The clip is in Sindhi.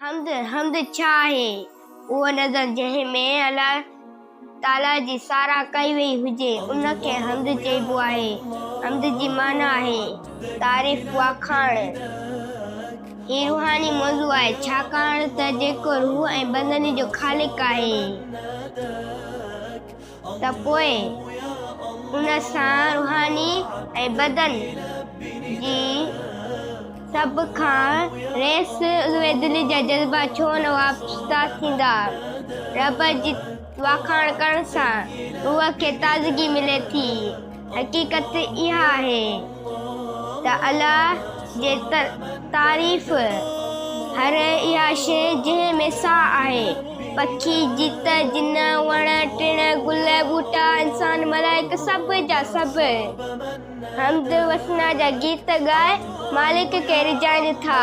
حمد، حمد ڇا آهي؟ اهو نظم جنهن ۾ الله تعاليٰ جي ساراهه ڪئي وئي هجي، ان کي حمد چئبو آهي. حمد جي معنيٰ آهي، تعريف، واکاڻ. هي روحاني موضوع آهي، ڇاڪاڻ ته جيڪو روح ۽ بدن جو خالق آهي ته پوء ان سان روحاني ۽ بدن جي سڀ کان ريس عضوي دل جا جذبا ڇو نه وابسته ٿيندا؟ رب جي واکاڻ ڪرڻ سان روح کي تازگي ملي ٿي. حقيقت اها آهي ته الله جي تعريف هر اها شيء جنهن ۾ ساهه آهي، پکي، جيت، جن، وڻ، ٽڻ، گل، ٻوٽا، انسان، ملائڪ سڀ جا سڀ. حمد و ثنا جا گيت ڳائي مالڪ کي ريجهائين ٿا.